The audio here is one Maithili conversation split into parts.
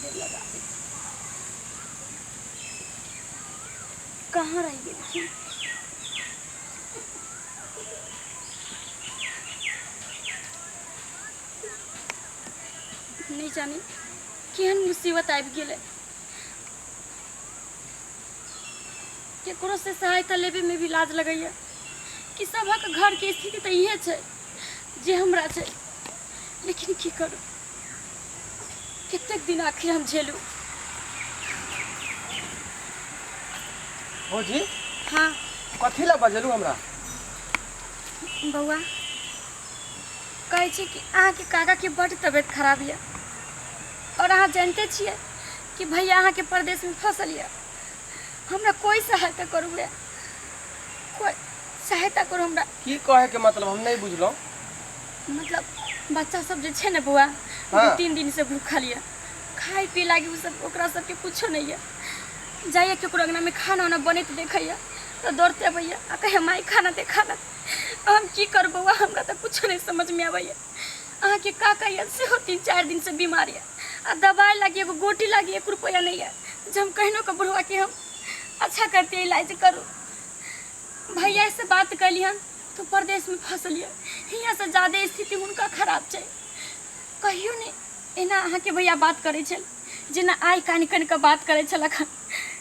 देर लगा कहाँ रहि गेलखिन? नहि जानी केहन मुसीबत आबि गेलै। केकरो से सहायता लेबेमे भी लाज लगैया कि सभक घरके स्थिति तऽ इहे छै जे हमरा छै, लेकिन की करू, कतेक दिन आखिर हम झेलू। भौजी। हाँ। कथी लए बजेलू हमरा? बौआ, कहै छी कि अहाँके काकाके बड्ड तबियत खराब यऽ और अहाँ जानिते छियै कि भैया अहाँके परदेशमे फँसल यऽ। हमरा कोइ सहायता करू, गे कोइ सहायता करू हमरा। की कहैके मतलब हम नहि बुझलहुँ। मतलब बच्चा सब जे छै ने बौआ, 2-3 दिन से भूखल यऽ, खाय पी लागी ओ सब ओकरा सबके कुछो नहि यऽ। जाइए केकरो अङ्गनामे खाना उना बनैत देखैए तऽ दौड़ते अबैए आ कहैए माय खाना दे खाना। हम की करू बौआ, हमरा तऽ कुछो नहि समझमे अबैए। अहाँके काका यऽ सेहो 3-4 दिनसँ बीमार यऽ आ दबाइ लागी एगो गोटी लागी 1 रुपैआ नहि यऽ जे हम कहिनो कऽ बुढ़वाके हम अच्छा करतियै इलाज करू। भैया से बात कैली हन तो परदेशमे फँसल यऽ, हियाँसँ ज्यादे स्थिति हुनका खराब छै। कहियो नहि एना अहाँके भैया बात करै छल जेना आइ कानि कानि कऽ बात करै छलक हन,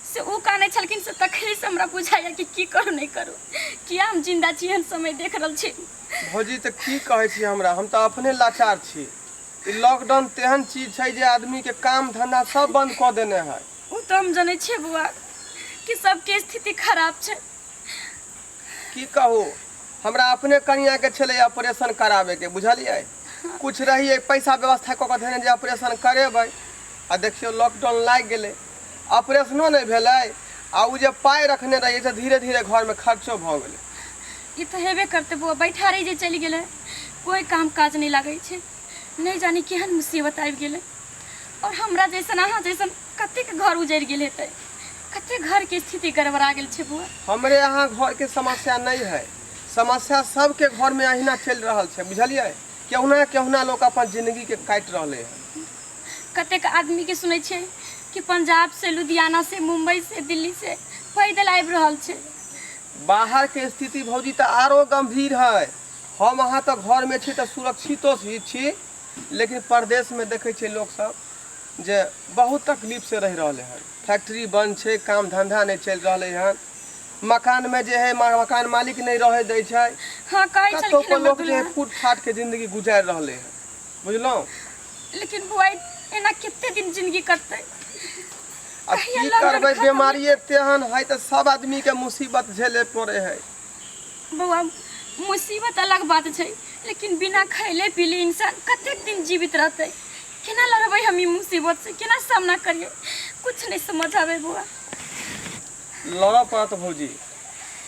से ओ कानै छलखिन से तखनेसँ हमरा बुझाइए कि की करू नहि करू, किया हम जिन्दा छी एहन समय देख रहल छी। भौजी तऽ की कहै छी हमरा, हम तऽ अपने लाचार छी। ई लॉकडाउन तेहन चीज छै जे आदमीके काम धंधा सब बंद कऽ देने है। ओ तऽ हम जनै छियै बौआ कि सबके स्थिति खराब छै। की कहू, हमरा अपने कनियाके छलै ऑपरेशन कराबैके, बुझलियै? कुछ रहियै पैसा व्यवस्था कऽ कऽ धेने जे ऑपरेशन करेबै, आ देखियौ लॉकडाउन लागि गेलै, ऑपरेशनो नहि भेलै आ ओ जे पाइ रखने रहियै से धीरे धीरे घरमे खर्चो भऽ गेलै। ई तऽ हेबे करतै बौआ, बैठारी जे चलि गेलै कोइ काम काज नहि लागै छै, नहि जानी केहन मुसीबत आबि गेलै। और हमरा जैसन अहाँ जैसन कतेक घर उजड़ि गेल हेतै, कतेक घरके स्थिति गड़बड़ा गेल छै बौआ। हमरे अहाँ घरके समस्या नहि है, समस्या सबके घरमे अहिना चलि रहल छै, बुझलियै? केहुना केहुना लोक अपन जिंदगीके काटि रहलै हन। कतेक आदमीके सुनै छियै कि पंजाब से, लुधियाना से, मुंबई से, दिल्ली से पैदल आबि रहल छै। बाहरके स्थिति भौजी तऽ आरो गंभीर है। हम अहाँ तऽ घरमे छी तऽ सुरक्षितो छी, लेकिन परदेशमे देखै छियै लोकसब जे बहुत तकलीफसँ रहि रहलै हन। फैक्ट्री बन्द छै, काम धन्धा नहि चलि रहलै हन, मकानमे जे है मकान मालिक नहि रहै दै छै। हाँ, कहै कतहु छलखिन पर हमर लोक जे है दुल्हा। फूट फाटके जिंदगी गुजारि रहलै हन, बुझलहुँ? लेकिन बुआ एना कते दिन जिंदगी कटतै? आब कहिया की लॉकडाउन करबै, खत्म बीमारिये हेतै? तेहन है तऽ सब आदमीके मुसीबत झेले पड़ै है। बौआ, मुसीबत अलग बात छै, लेकिन बिना खैले पीले इंसान कतेक दिन जीवित रहतै? केना लड़बै हम ई मुसीबत से, केना सामना करियै? कुछ नहीं समझ आबै बौआ। लड़ऽ पड़त भौजी,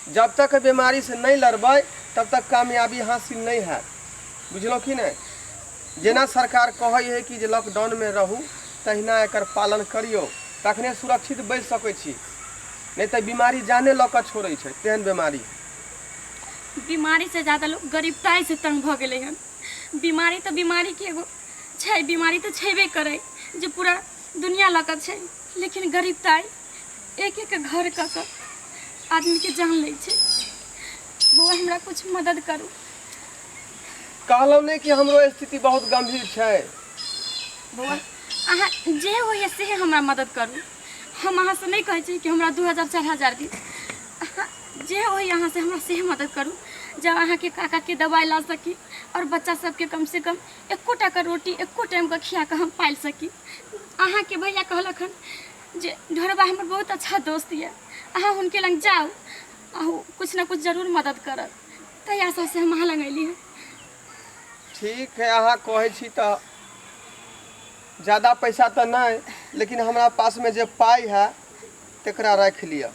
जब तक बीमारी से नहि लड़बै तब तक कामयाबी हासिल नहि हैत, बुझलहुँ कि नहि? जेना सरकार कहै है कि जे लॉकडाउनमे रहू तहिना एकर पालन करियौ, तखने सुरक्षित बचि सकै छी, नहि तऽ बीमारी जाने लऽ कऽ छोड़ै छै, तेहन बीमारी। बीमारी से ज्यादा लोग गरीबताई से तंग भऽ गेलै हन। बीमारी तऽ बीमारीके एगो छै, बीमारी तऽ छेबे करै जे पूरा दुनिया लऽ कऽ छै, लेकिन गरीबताई एक एक घर कऽ कऽ आदमीके जान लै छै। बौआ, हमरा कुछ मदद करू। कहलहुँ नहि कि हमरो स्थिति बहुत गंभीर छै। बौआ, अहाँ जे होइए से हमरा मदद करू। हम अहाँसँ नहि कहै छी कि हमरा 2000 4000 दिअ, अहाँ जे होइए अहाँ से हमरा से मदद करू जब अहाँके काकाके दवाइ ला सकी और बच्चा सबके कम से कम एको टाका रोटी एको टाइमके खिया कऽ हम पालि सकी। अहाँके भैया कहलक हन जे ढोरबा हमर बहुत अच्छा दोस्त यऽ, अहाँ हुनके लग जाउ, अहूँ कुछ ने कुछ जरूर मदद करत, ताहि आशासँ हम अहाँ लग अयली हँ। ठीक है, अहाँ कहै छी तऽ ज्यादा पैसा तऽ नहि, लेकिन हमरा पासमे जे पाइ है तकरा राखि लिअ।